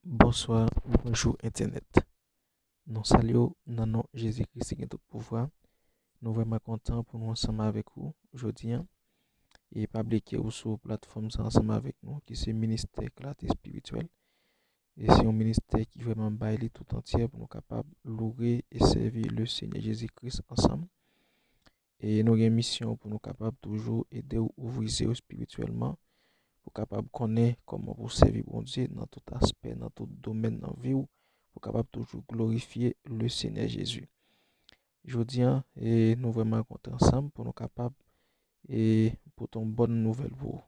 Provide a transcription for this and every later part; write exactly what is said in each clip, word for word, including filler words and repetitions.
Bonswa, bonjou entènèt. Nou salye w nan non Jezi Kris ki gen tout pouvwa. Nou vrèman kontan pou nou ansanm avèk ou jodi a. E pa bliye ke ou sou platfòm sa ansanm avèk nou, ki se Ministè Klarte Espirityèl. E se yon ministè ki vrèman bay li tout antyè pou nou kapab loure e sèvi le Senyè Jezi Kris ansanm. E nou gen misyon pou nou kapab toujou ede w ouvri zye w espirityèlman, pou kapab konnen kòman pou sèvi Bondye nan tout aspè, nan tout domèn nan vi w, pou kapab toujou glorifye le Senyè Jezi. Jodi a, e, nou vrèman kontan ansanm pou nou kapab, e, pote yon bòn nouvèl pou ou.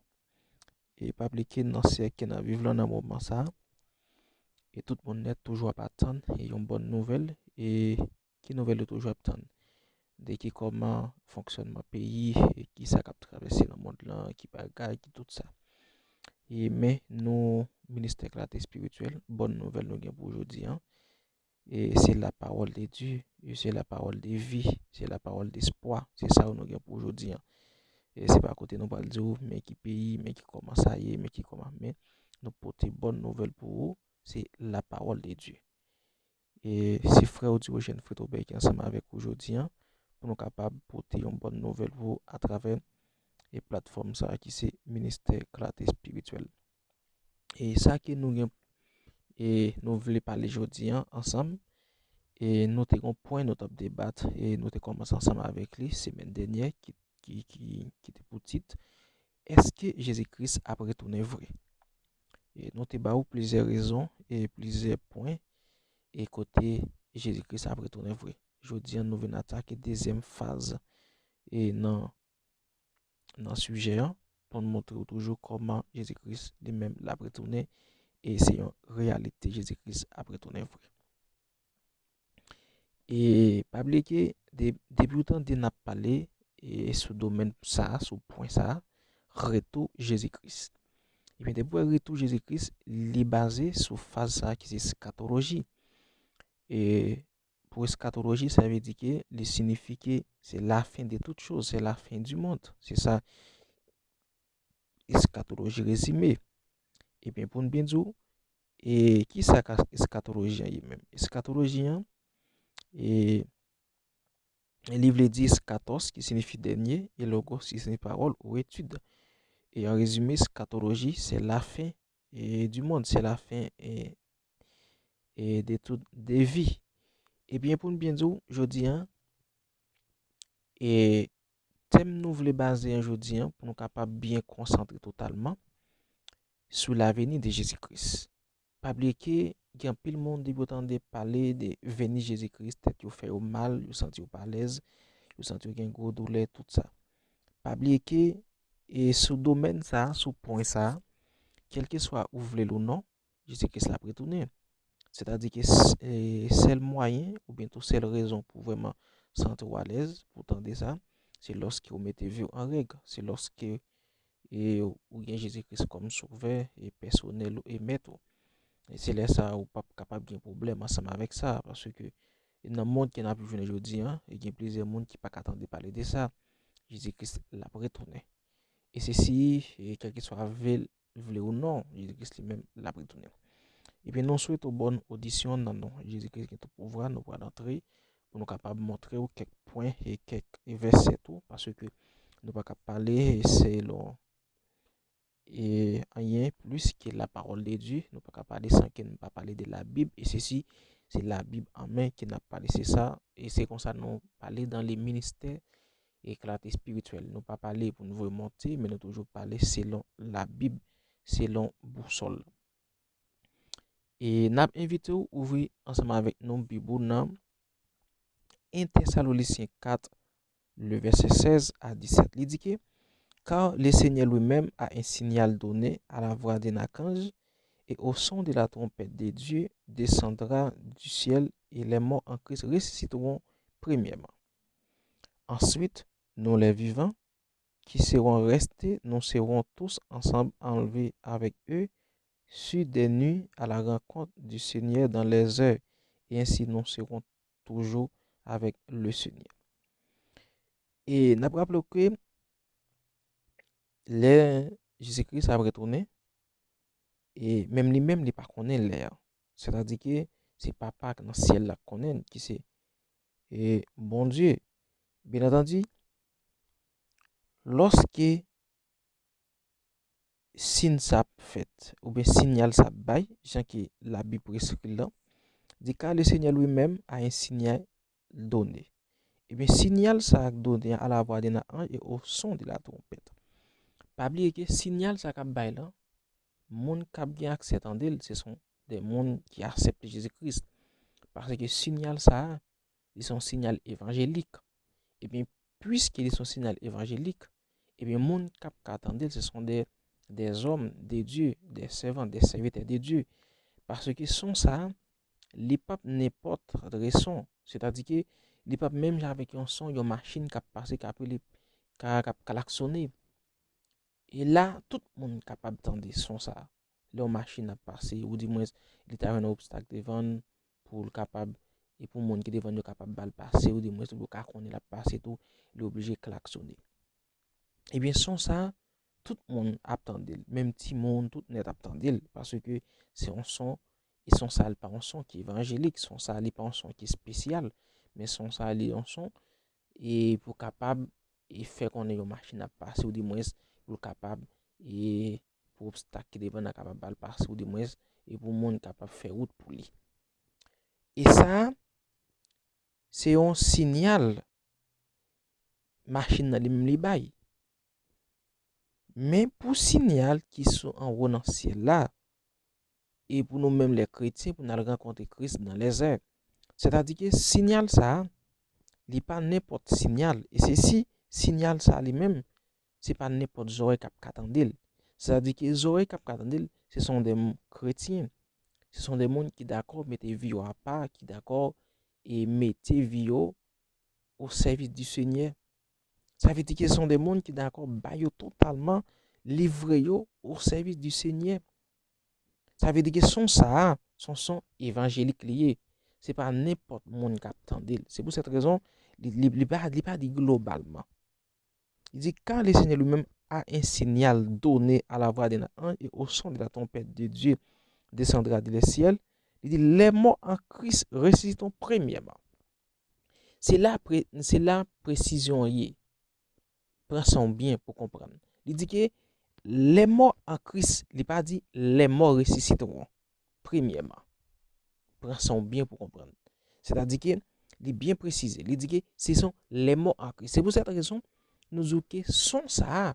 E pa bliye ke nan syèk ke n ap viv lan nan moman sa a, e tout moun nèt toujou ap atann, e, yon bòn nouvèl, e ki nouvèl yo toujou ap tann? De ki kòman fonksyònman peyi, e ki sa k ap travèse nan mond lan, ki bagay, ki tout sa. E men nou, Ministè Klarte Espirityèl, bòn nouvèl nou gen pou jodi a, e se la parole de Dieu, e se la parole de vie, se la parole d'espoir, se sa yo nou gen pou jodi a. E se pa kote nou pral di w, men ki peyi, men ki kòman sa ye, men ki kòman, men nou pote bòn nouvèl pou ou, se la parole de Dieu. E se frè w Diogène Frito Bèy ki ansanm avèk ou jodi a, pou nou kapab pote yon bòn nouvèl pou ou atravè, e, platfòm sa a ki se Ministè Klarte Espirityèl. E sa ke nou gen, e nou vle pale jodi a ansanm, e nou te gen yon pwen nou t ap debat, e nou te kòmanse ansanm avèk li semèn dènyè, ki, ki, ki, ki te pou tit, èske Jezi Kris ap retounen vre? E nou te ba ou plizyè rezon e plizyè pwen e kote Jezi Kris ap retounen vre. Jodi a, nou vin atake dezyèm faz e nan, nan sijè an, pou n montre w toujou kòman Jezi Kris li menm l ap retounen, e se yon reyalite, Jezi Kris ap retounen vre. E pa bliye ke de, depi w tande n ap pale, e sou domèn sa a, sou pwen sa a, retou Jezi Kris. Ebyen, depi w wè retou Jezi Kris, li baze sou faz sa a ki se eskatoloji. E pou eskatoloji, sa vle di ke li siyifi ke se la fin de tout choz, se la fin du monde. Se sa eskatoloji rezime. Ebyen, pou n byen di w, e ki sa ka eskatoloji an ye menm? Eskatoloji an, e li vle di eskatos, ki siyifi dènye, e logos, ki siyifi pawòl ou etid. E an rezime, eskatoloji, se la fin, e, du monde, se la fin, e, e de tout, de vi. Ebyen, pou n byen di w, jodi a, e tèm nou vle baze an jodi a, pou nou kapab byen konsantre totalman sou laveni de Jezi Kris. Pa bliye ke gen anpil moun, depi yo tande pale de veni Jezi Kris, tèt yo fè yo mal, yo santi yo pa alèz, yo santi yo gen gwo doulè, tout sa. Pa bliye ke, e sou domèn sa a, sou pwen sa a, kèlkeswa ou vle l ou non, Jezi Kris la ap retounen. Sètadi ke s-, e, sèl mwayen, oubyen tou sèl rezon pou vrèman santi w alèz, pou tande sa, se lòske ou mete vi w an règ, se lòske, e, ou gen Jezi Kris kòm sovè e pèsonèl ou e mèt ou. E se lè sa a ou p ap kapab gen pwoblèm ansanm avèk sa, paske nan mond ke n ap viv jounen jodi a, e gen plizyè moun ki pa ka tande pale de sa. Jezi Kris l ap retounen. E se si, e, kèlkeswa vle, vle ou non, Jezi Kris li menm l ap retounen. Ebyen, nou swete w bòn odisyon nan non Jezi Kris ki gen tout pouvwa, nou pral antre pou nou kapab montre w kèk pwen e kèk vèsè tou, paske nou pa ka pale selon, e, anyen plis ke la parole de Dieu, nou pa ka pale san ke nou pa pale de la Bible, e se si se la Bible an men ke n ap pale, se sa, e se konsa nou pale dans le ministère e klarte espirityèl. Nou pa pale pou nou voye monte, men nou toujou pale selon la Bible, selon bousòl. E n ap envite w ouvri ansanm avèk nou Bib ou nan en Thessaloniciens quatre, le verset seize à dix-sept. Li di ke, car le Seigneur lui-même a un signal donné à la voix d'un archange et au son de la trompette de Dieu descendra du ciel et les morts en Christ ressusciteront premièrement. Ensuite, nous les vivants, qui serons restés, nous serons tous ensemble enlevés avec eux sur des nuées à la rencontre du Seigneur dans les airs, et ainsi nous serons toujours avec le Seigneur. E n ap raple w ke lè Jezi Kris ap retounen, e menm li menm, li pa konnen lè a. Sètadi ke se Papa k nan syèl la k konnen l, ki se, e, Bondye. Byen antandi, lòske siy sa ap fèt, oubyen siyal sa ap bay, jan ke Labib preskri l lan, di, car le Seigneur lui-même a un signal donné. Ebyen, siyal sa a k done à la voix d'un archange et au son de la trompette. Pa bliye ke siyal sa k ap bay lan, moun k ap gen aksè tande l, se son de moun ki aksepte Jezi Kris. Paske siyal sa a, li se yon siyal evanjelik. Ebyen, piske li se yon siyal evanjelik, ebyen, moun k ap ka tande l, se son de, des hommes de Dieu, des servants, des serviteurs de Dieu. Paske son sa a, li p ap nenpòt lè son. Sètadi ke li p ap menm jan avèk yon son, yon machin k ap pase, k ap rele, ka, k ap klaksone. E la, tout moun kapab tande son sa a. Lè yon machin ap pase, oudimwens, li ta jwenn yon obstak devan l, pou l kapab, e pou moun ki devan l yo kapab ba l pase, oudimwens, pou yo ka konnen l ap pase tou, li oblije klaksone. Ebyen, son sa a, tout moun ap tande l, menm timoun, tout nèt ap tande l, paske se yon son, e son sa a, li pa yon son ki evanjelik, son sa a, li pa yon son ki espesyal, men son sa a, li yon son, e pou kapab, e fè konnen yon machin ap pase, oudimwens, pou l kapab, e pou obstak ki devan nan kapab ba l pase, oudimwens, e pou moun kapab fè wout pou li. E sa a, se yon siyal machin nan li menm li bay. Men pou siyal ki sou anwo nan syèl la, e pou nou menm lè kretyen, pou n al rankontre Kris dans les airs. Sètadi ke siyal sa a, li pa nenpòt siyal. E se si siyal sa a li menm, se pa nenpòt zòrèy k ap ka tande l. Sètadi ke zòrèy k ap ka tande l, se son de m-, kretyen. Se son de moun ki dakò mete vi yo apa, ki dakò e mete vi yo o sèvis di Senyè. Sa vle di ke se son de moun ki dakò ba yo totalman, livre yo o sèvis di Senyè. Sa vle di ke son sa a, se yon son evanjelik li ye. Se pa nenpòt moun k ap tande l. Se pou sèt rezon, li, li, li pa, li pa di globalman. Li di, car le Seigneur lui-même a un signal donné à la voix d'un archange et au son de la trompette de Dieu descendra du ciel. Li di, les morts en Christ ressusciteront premièrement. Se la, pre-, se la presizyon an ye. Pran san w byen pou konprann. Li di ke les morts en Christ, li pa di les morts ressusciteront. Premyèman, pran san w byen pou konprann. Sètadi ke li byen presize. Li di ke se son les morts en Christ. Se pou sèt rezon, nou di w ke son sa a,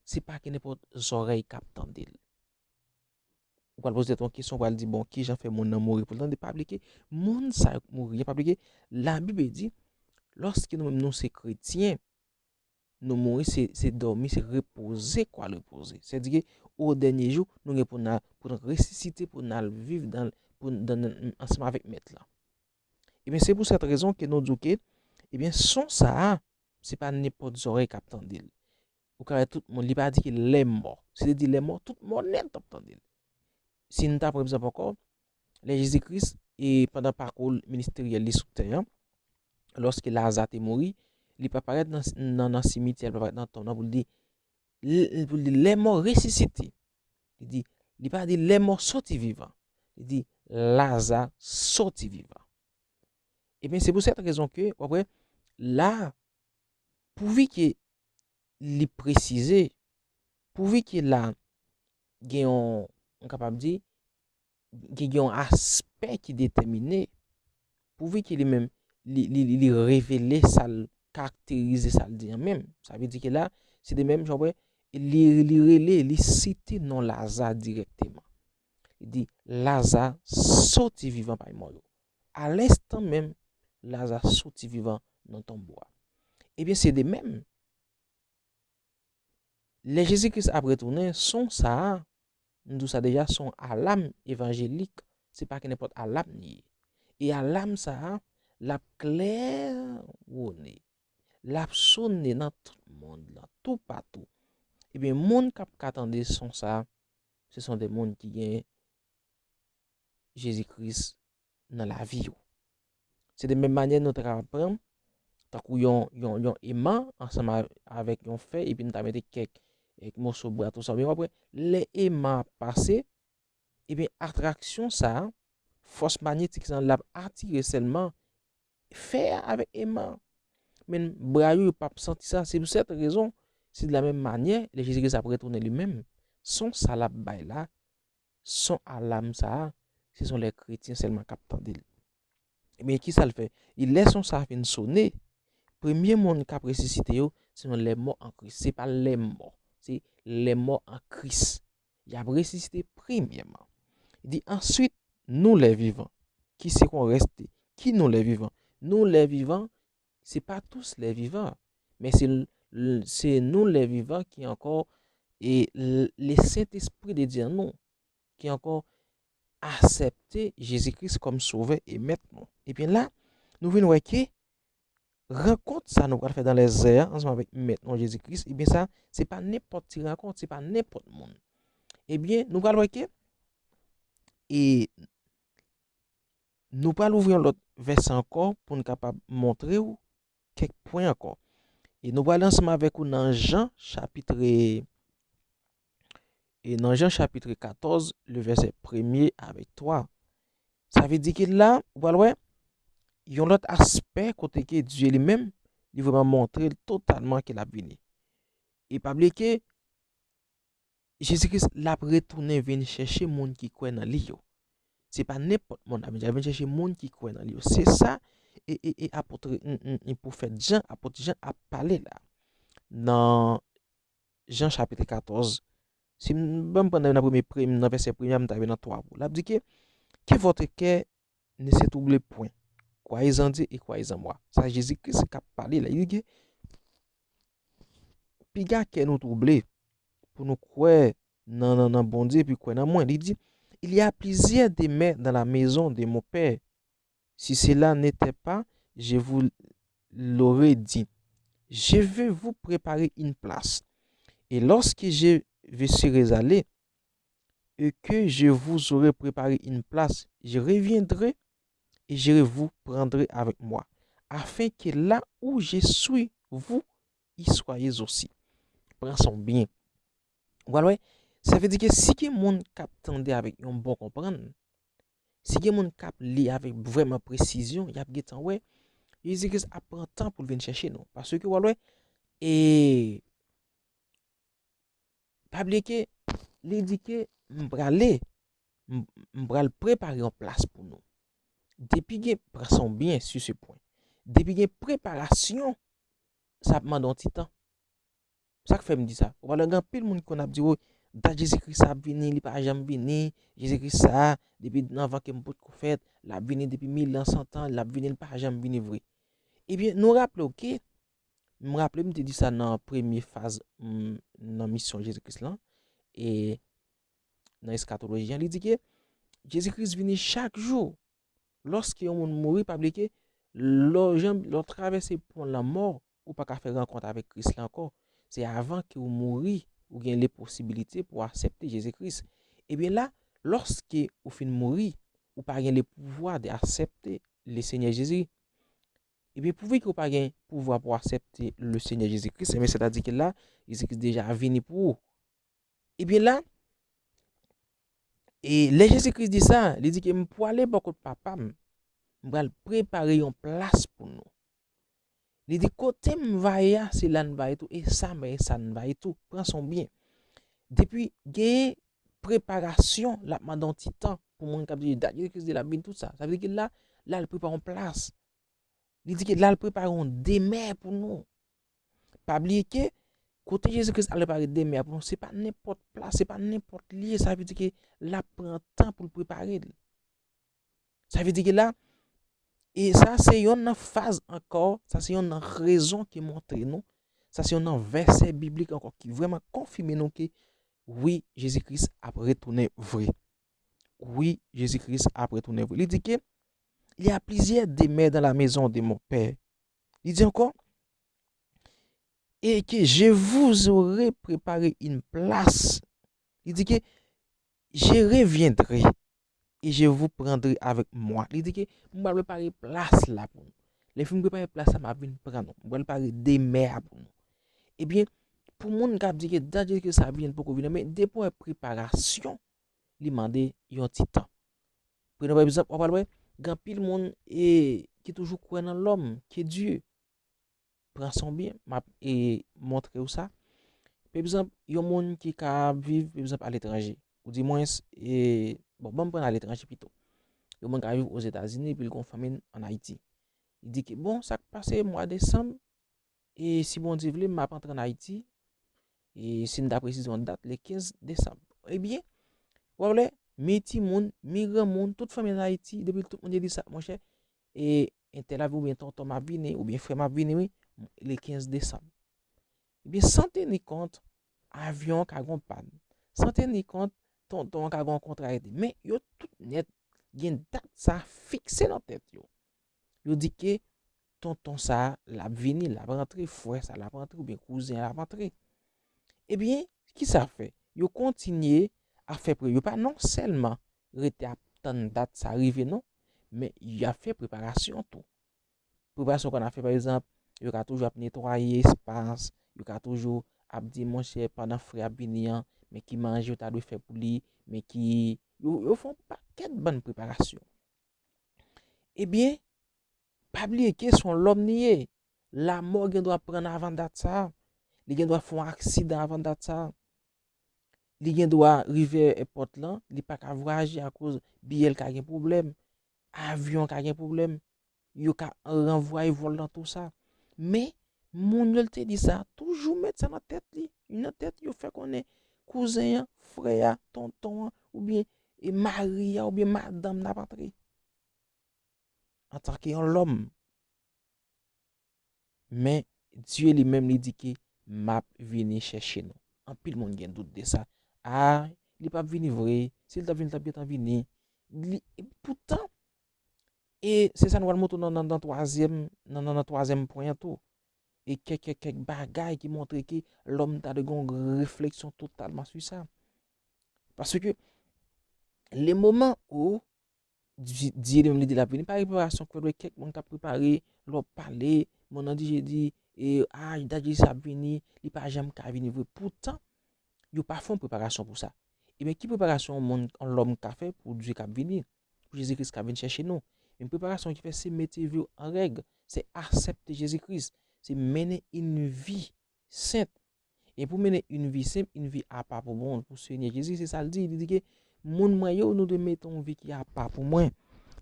se pa ke nenpòt zòrèy k ap tande l. Ou pral poze tèt ou yon kesyon, ou pral di, bon, kijan fè moun nan mouri pou l tande? Pa bliye ke moun sa yo k mouri an, pa bliye ke Labib di, lòske nou menm nou se kretyen, nou mouri, se, se dòmi, se repoze, kwa repoze. Sètadi ke o dènye jou, nou gen pou n al, pou n resisite, pou n al viv dan, pou n, dan, dan, ansanm avèk Mèt la. Ebyen, se pou sèt rezon ke nou di w ke, ebyen, son sa a, se pa nenpòt zòrèy k ap tande l. Ou ka wè tout moun, li pa di ke lè mò. Si li di lè mò, tout mò nèt ap tande l. Si n ta pran egzanp ankò, lè Jezi Kris, e pandan pakou ministeryèl li sou tè an, lòske Laza te mouri, li pa parèt nan, nan, nan simityè, li pa parèt nan tonm nan pou l di, l-, pou l di lè mò resisite. Li di, li pa di lè mò soti vivan. Li di Laza soti vivan. Ebyen, se pou sèt rezon ke, w ap wè, la, pouvi ke li presize, pouvi ke la gen yon, m kapab di, gen, gen yon aspè ki detèmine, pouvi ke li menm, li, li, li, li revele sa l karakterize, sa l di an menm. Sa vle di ke la, se de menm jan w wè, li, li rele, li site non Laza dirèkteman. Li di, Laza soti vivan pami mò yo. A lenstan menm, Laza soti vivan nan tonbo a. Ebyen, se de menm. Lè Jezi Kris ap retounen, son sa a, m di w sa deja, se yon alam evanjelik, se pa ke nenpòt alam li ye. E alam sa a, l ap klèwone, l ap sone nan tout mond lan, toupatou. Ebyen, moun k ap ka tande son sa a, se son de moun ki gen Jezi Kris nan lavi yo. Se de menm manyè nou ta kapab pran, tankou yon, yon, yon eman ansanm a-, avèk yon fè, epi nou ta mete kèk, kèk moso bwa, tou sa. Men w ap wè, lè eman ap pase, ebyen, atraksyon sa a, fòs manyetik sa l ap atire sèlman fè a avèk eman. Men bra yo, yo p ap santi sa. Se pou sèt rezon, se de la menm manyè, lè Jezi Kris ap retounen li menm, son sa l ap bay la, son alam sa a, se son lè kretyen sèlman k ap tande l. Ebyen, ki sa l fè? E lè son sa a fin sone, premye moun k ap resisite yo, se yon lè mò an Kris. Se pa lè mò, se lè mò an Kris. Y ap resisite premyèman. Li di, answit, nou lè vivan, ki se kon reste, ki nou lè vivan? Nou lè vivan, se pa tous lè vivan, men se, se nou lè vivan ki ankò, e le Sentespri de Dye an nou, ki ankò aksepte Jezi Kris kòm Sovè e Mèt nou. Ebyen la, nou vin wè ke rankont sa nou pral fè dans les airs ansanm avèk Mèt nou Jezi Kris, ebyen sa, se pa nenpòt ti rankont, se pa nenpòt moun. Ebyen, nou pral wè ke, e nou pral ouvri yon lòt vèsè ankò pou n kapab montre w kèk pwen ankò. E nou pral ansanm avèk ou nan Jan chapit, e nan Jan chapit katòz, le vèsè premye avèk twa. Sa vle di ke la, ou pral wè yon lòt aspè kote ke Dye li menm, li vrèman montre l totalman ke l ap vini. E pa bliye ke Jezi Kris, l ap retounen vin chèche moun ki kwè nan li yo. Se pa nenpòt moun l ap vin chèche, l ap vin chèche moun ki kwè nan li yo. Se sa e, e, e apot, e, e, e pwofèt Jan, apot Jan ap pale la. Nan Jan chapit katòz, si m, ban m pran nan premye, premye, nan vèsè premye a, m ta rive nan twa pou. L ap di ke, que votre cœur ne se trouble point. Croyez en Dieu et croyez en moi. Sa Jezi Kris k ap pale la. Li di ke, piga kè nou twouble pou nou kwè nan, nan, nan Bondye, epi kwè nan mwen. Li di, il y a plusieurs demeures dans la maison de mon Père. Si cela n'était pas, je vous l'aurais dit. Je vais vous préparer une place. Et lorsque je vous serai allé, et que je vous aurai préparé une place, je reviendrai et je vous prendrai avec moi, afin que là où je suis, vous y soyez aussi. Pran sa w byen. Ou pral wè, sa vle di ke si gen moun k ap tande avèk yon bon konprann, si gen moun k ap li avèk vrèman presizyon, y ap gentan wè Jezi Kris ap pran tan pou l vin chèche nou. Paske w pral wè, e pa bliye ke li di ke m prale, m, m pral prepare yon plas pou nou. Depi gen, pran sa w byen sur ce point. Depi gen preparasyon, sa ap mande yon ti tan. Sa k fè m di sa? Ou pral wè gen anpil moun ki konn ap di, o, dat Jezi Kris sa ap vini, li pa janm vini. Jezi Kris sa, depi nan van ke m potko fèt, l ap vini depi mil an, san tan, l ap vini, li pa janm vini vre. Ebyen, nou raple w ke, m raple m te di sa nan premye faz, m, nan misyon Jezi Kris lan, e nan eskatoloji an, li di ke Jezi Kris vini chak jou. Lòske yon moun mouri, pa bliye ke lè w janm, lè w travèse pon lanmò, ou pa ka fè rankont avèk Kris la ankò. Se avan ke w mouri, ou gen le posibilite pou w aksepte Jezi Kris. Ebyen la, lòske ou fin mouri, ou pa gen le pouvwa de aksepte le Senyè Jezi. Ebyen, pouvi ke ou pa gen pouvwa pou aksepte le Senyè Jezi Kris, ebyen, sètadi ke la, Jezi Kris deja vini pou ou. Ebyen la, e lè Jezi Kris di sa, li di ke m pwale bò kot Papa m, m pral prepare yon plas pou nou. Li di, kote m va ye a, se la n va ye tou, e sa m ye, sa n va ye tou. Pran sa w byen. Depi gen preparasyon, l ap mande yon ti tan pou moun k ap di, dat Jezi Kris di l ap vin, tout sa. Sa vle di ke la, la l prepare yon plas. Li di ke la l prepare yon demè pou nou. Pa bliye ke kote Jezi Kris al prepare demè a pou nou, se pa nenpòt plas, se pa nenpòt lye. Sa vle di ke l ap pran tan pou l prepare l. Sa vle di ke la, e sa se yonn nan faz ankò, sa se yonn nan rezon ki montre nou, sa se yonn nan vèsè biblik ankò ki vrèman konfime nou ke wi, Jezi Kris ap retounen vre. Wi, Jezi Kris ap retounen vre. Li di ke, il y a plusieurs demeures dans la maison de mon Père. Li di ankò, et que je vous aurai préparé une place. Li di ke, je reviendrai et je vous prendrai avec moi. Li di ke, m pral prepare plas la pou nou. Lè m fin prepare plas la, m ap vin pran nou. M pral prepare demè a pou nou. Ebyen, pou moun k ap di ke dat Jezi Kris ap vini, l poko vini, men depi w wè preparasyon, li mande yon ti tan. Nou, pa egzanp, w pral wè, gen anpil moun e, ki toujou kwè nan lòm, ke Dye. Pran sa w byen, m ap e, montre w sa. Pa egzanp, yon moun ki ka viv, pa egzanp, aletranje. Ou di mwen, e, bon, ban m pran aletranje pito. Yon moun ka viv Ozetazini, epi l gen yon fanmi ann Ayiti. Li di ke, bon, sa k pase mwa desanm, e si Bondye vle, m ap antre ann Ayiti, e si n ta presize yon dat, le kenz desanm. Ebyen, w ap wè, mi timoun, mi granmoun, tout fanmi ann Ayiti, depi tout moun te di sa, monchè, e entèl ap, oubyen tonton m ap vini, oubyen frè m ap vini, wi, le kenz desanm. Ebyen, san teni kont, avyon an ka gen yon pàn. San teni kont, tonton an ka gen yon kontra ede. Men, yo tout nèt gen dat sa fikse nan tèt yo. Yo di ke tonton sa a, l ap vini, l ap rantre, frè sa a, l ap rantre, oubyen kouzen an, l ap rantre. Ebyen, ki sa fè? Yo kontinye ap fè pre-, yo pa non sèlman rete ap tann dat sa a rive non, men y ap fè preparasyon tou. Preparasyon konn ap fè, pa egzanp, yo ka toujou ap netwaye espas, yo ka toujou ap di, monchè, pandan frè a ap vini an, men ki manje yo ta dwe fè pou li, men ki, yo, yo fè yon pakèt bann preparasyon. Ebyen, pa bliye ke se yon lòm li ye. Lanmò gen dwa pran l avan dat sa a. Li gen dwa fè yon aksidan avan dat sa a. Li gen dwa rive èpòt lan, li pa ka vwayaje akoz biyè l ka gen pwoblèm, avyon ka gen pwoblèm, yo ka ranvwaye vòl lan, tou sa. Men, moun yo l te di sa, toujou met sa nan tèt li, nan tèt yo, fè konnen kouzen an, frè a, tonton an, oubyen e mari a, oubyen madanm nan ap antre. Antanke yon lòm. Men, Dye li menm, li di ke, m ap vini chèche nou. Anpil moun gen dout de sa. A, li p ap vini vre. Si l t ap vini, l t ap gentan vini. Li, e poutan, e se sa nou pral montre w nan, nan, nan twazyèm, nan, nan, nan twazyèm pwen an tou. E kèk, kèk, kèk bagay ki montre ke lòm ta dwe gen yon refleksyon totalman sou sa. Paske, le moman ou Di-, Dye li menm li di l ap vini. Pa gen preparasyon k fèt, wè kèk moun k ap prepare, lè w pale, moun nan di, di, e, a, dat Jezi ap vini, li pa janm ka vini vre. Poutan, yo pa fè yon preparasyon pou sa. Ebyen, ki preparasyon yon moun, yon lòm ka fè pou Dye k ap vini, pou Jezi Kris k ap vin chèche nou? Men preparasyon ki fè, se mete vi w an règ, se aksepte Jezi Kris, se mennen yon vi sent. E pou mennen yon vi senp, yon vi apa pou Bon, pou Senyè Jezi, se sa l di. Li di ke, moun mwen yo, nou dwe mete yon vi ki apa pou mwen.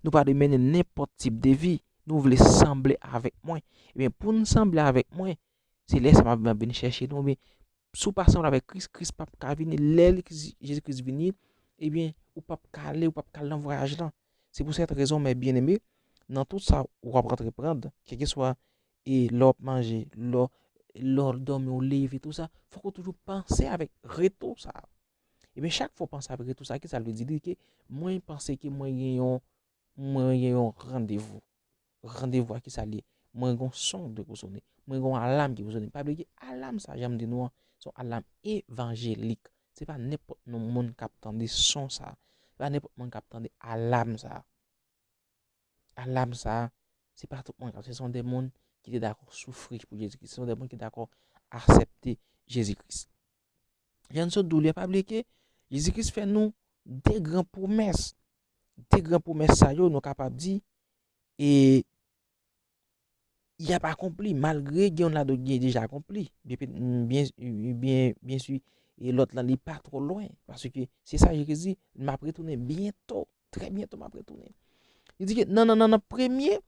Nou pa dwe mennen nenpòt tip de vi. Nou vle sanble avèk mwen. Ebyen, pou n sanble avèk mwen, se lè sa m ap, m ap vin chèche nou. Ebyen, si w pa sanble avèk Kris, Kris p ap ka vini. Lè li, Jezi Kris vini, ebyen, ou p ap ka ale, ou p ap ka al nan vwayaj lan. Se pou sèt rezon, mè byeneme, nan tout sa w ap antreprann, kèlkeswa e lè w ap manje, lè w, lè w dòmi, w leve, tou sa, fòk ou toujou panse avèk retou sa a. Ebyen, chak fwa w panse avèk retou sa a, ki sa l vle di? Li di ke mwen panse ke mwen gen yon, mwen gen yon randevou. Randevou a ki sa l ye? Mwen gen yon son de pou sonnen. Mwen gen yon alam ki pou sonnen. Pa bliye ke alam sa a, jan m di nou an, se yon alam evanjelik. Se pa nenpòt non moun k ap tande son sa a. Se pa nenpòt moun k ap tande alam sa a. Alam sa a, se pa tout moun k ap, se son de moun ki te dakò soufri pou Jezi Kris. Se son de moun ki dakò aksepte Jezi Kris. Jan n sot di w li a, pa bliye ke Jezi Kris fè nou de gran pwomès. De gran pwomès sa yo, nou kapab di, e y ap akonpli, malgre gen youn ladan yo ki deja akonpli. Byen, byen, byen, byen si, e lòt lan, li pa twò lwen. Paske se sa Jezi di, m ap retounen byento, trè byento m ap retounen. Li di ke nan, nan, nan, nan premye,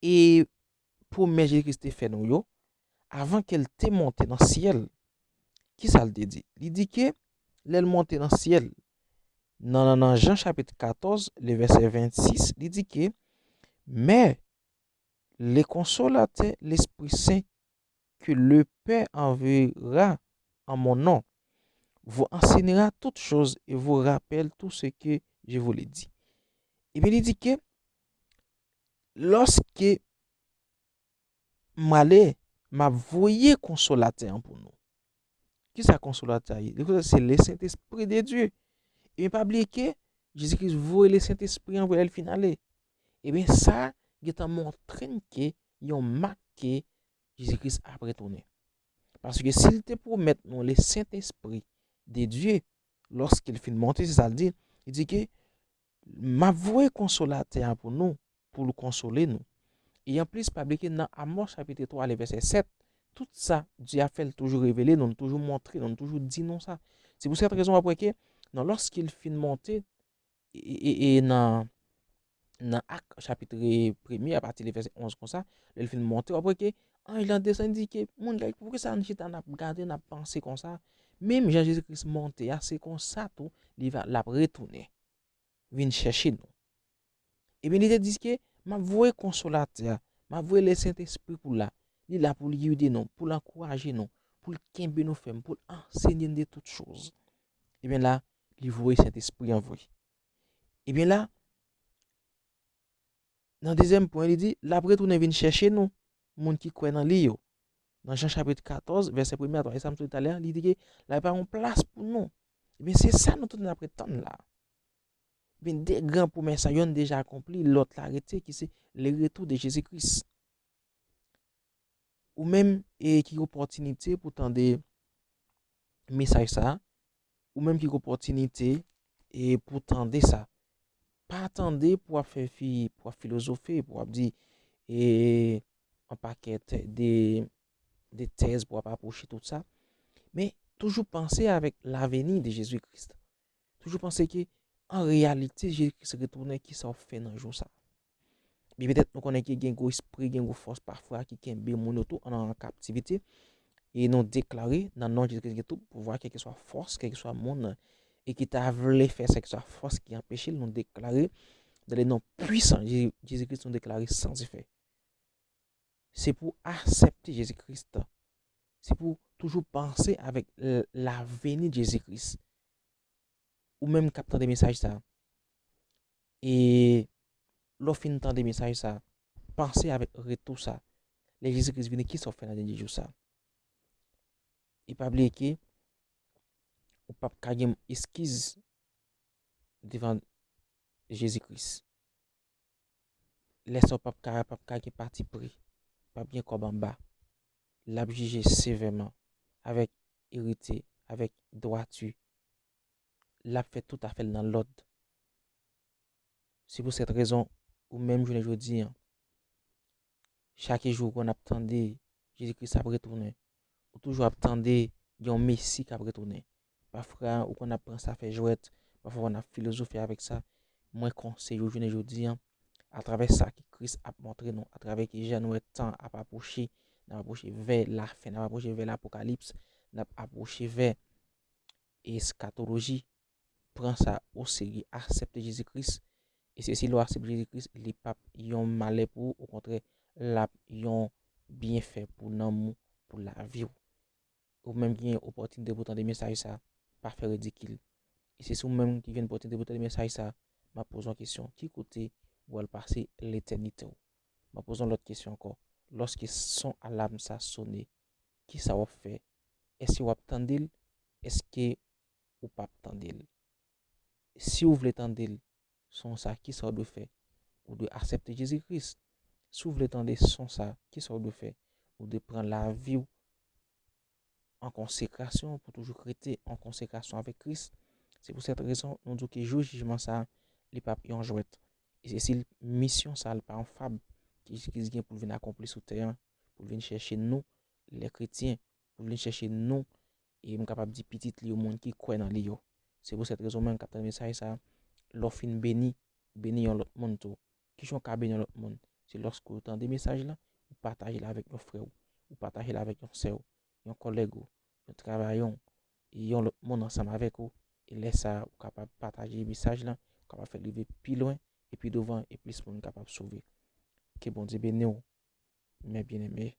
e pwomès Jezi Kris te fè nou yo, avan ke l te monte nan syèl, ki sa l te di? Li di ke lè l monte nan syèl, nan, nan, nan Jan chapit katòz, le vèsè vennsis, li di ke, men le Konsolatè, Lespri Sen, que le Père enverra en mon nom, vous enseignera toutes choses et vous rappelle tout ce que je vous l'ai dit. Ebyen, li di ke, lòske m ale, m ap voye Konsolatè an pou nou. Kisa Konsolatè a ye? Konsolatè, se le Sentespri de Dye. Ebyen, pa bliye ke Jezi Kris voye le Sentespri an pou lè l fin ale. Ebyen, sa gentan montre n ke yon mak ke Jezi Kris ap retounen. Paske si l te pwomèt nou le Sentespri de Dye, lòske l fin monte, se sa l di, li di ke M ap voye Konsolatè a pou nou, pou l konsole nou. E anplis, pa bliye ke nan Amòs chapit twa, le vèsè sèt, tout sa Dye ap fè, l toujou revele nou, l toujou montre nou, l toujou di nou sa. Se pou sèt rezon w ap wè ke nan lòske l fin monte, e, e, e nan, nan Ak chapit premye, apati le vèsè onz konsa, lè l fin monte, w ap wè ke anj lan desann, di ke, "Moun, poukisa n chita, n ap gade, n ap panse konsa?" Menm jan Jezi Kris monte a, se konsa tou li va, l ap retounen vin chèche nou. Ebyen, li te di ke, "M ap voye Konsolatè a, m ap voye Lesentespri pou l la. Li la pou l gide nou, pou l ankouraje nou, pou l kenbe nou fèm, pou l ansenye n de tout choz." Ebyen la, li voye Sentespri an vre. Ebyen la, nan dezyèm pwen, li di, "L ap retounen vin chèche nou, moun ki kwè nan li yo." Nan Jan chapit katòz, vèsè premye a twa, e sa m sot li talè a, li di ke l ap prepare yon plas pou nou. Ebyen, se sa nou tout n ap ret tann la. Ebyen, de gran pwomès sa, yonn deja akonpli, lòt la rete, ki se le retour de Jésus-Christ. Ou menm, e ki opòtinite pou tande mesaj sa, ou menm ki opòtinite, e pou tande sa. Pa tande pou w ap fè fi, pou w ap filozofe, pou w ap di, e, yon pakèt de, de tèz pou w ap apwoche tout sa. Men, toujou panse avèk la venue de Jésus-Christ. Toujou panse ke, an reyalite, Jezi Kris retounen, kisa w ap fè nan jou sa? Ebyen, petèt nou konnen ke gen gwo espri, gen gwo fòs pafwa ki kenbe moun yo tou an, an kaptivite. E nou deklare, nan non Jezi Kris, gen tout pouvwa, kèlkeswa fòs, kèlkeswa moun, e ki ta vle fè sa, kèlkeswa fòs ki anpeche l, nou deklare, dans le nom puissant de Jezi Kris, nou deklare sans effet. Se pou aksepte Jezi Kris. Se pou toujou panse avèk, euh, la venue de Jésus-Christ. Ou menm k ap tande mesaj sa, e lè w fin tande mesaj sa, panse avèk retou sa. Lè Jezi Kris vini, kisa w fè nan dènye jou sa? E pa bliye ke ou p ap ka gen eskiz devan Jezi Kris. Lè sa w p ap ka, p ap ka gen patipri, p ap gen kòb anba. L ap jije sevèman, avèk erite, avèk dwati. L ap fè tout afè l nan lòd. Se pou sèt rezon, ou menm jounen jodi an, chak jou ou konn ap tande Jezi Kris ap retounen, ou toujou ap tande gen yon Mesi k ap retounen. Pafwa, ou konn ap pran sa fè jwèt, pafwa, ou konn ap filozofe avèk sa. Mwen konseye w jounen jodi an, atravè sa ke Kris ap montre nou, atravè ki jan nou wè tan ap apwoche, n ap apwoche vè lafen, n ap apwoche vè lapokalips, n ap apwoche vè eskatoloji, pran sa oserye, aksepte Jezi Kris. E se si lè w aksepte Jezi Kris, li p ap yon malè pou ou, okontrè, l ap yon byenfè pou nanm ou, pou lavi w. Ou menm ki gen opòtinite pou tande mesaj sa, pa fè ridikil. E se si ou menm ki gen opòtinite pou tande mesaj sa, m ap poze yon kesyon. Ki kote w al pase letènite w? M ap poze yon lòt kesyon ankò. Lòske son alam sa sone, kisa w ap fè? Èske w ap tande l? Èske ou p ap tande l? Si w vle tande l, son sa, kisa w dwe fè? Ou dwe aksepte Jezi Kris. Si w vle tande son sa, kisa w dwe fè? Ou dwe pran lavi w an konsekrasyon, pou toujou rete an konsekrasyon avèk Kris. Se pou sèt rezon, nou di w ke jou jijman sa, li p ap yon jwèt. E se si misyon sa, li pa yon fab ke Jezi Kris gen pou l vin akonpli sou tè an, pou l vin chèche nou, lè kretyen, pou l vin chèche nou, e m kapab di pitit li yo, moun ki kwè nan li yo. Se pou sèt rezon, menm k ap tande mesaj sa, lè w fin beni, beni yon lòt moun tou. Kijan w ka beni yon lòt moun? Se lòske w tande mesaj la, ou pataje l avèk yon frè w, ou pataje l avèk yon sè w, yon kòlèg ou, yon travayè w, e yon lòt moun ansanm avèk ou. E lè sa a, ou kapab pataje mesaj la, ou kapab fè l rive pi lwen, e pi douvan, e plis moun kapab sove. Ke Bondye beni w. Mes bien-aimés,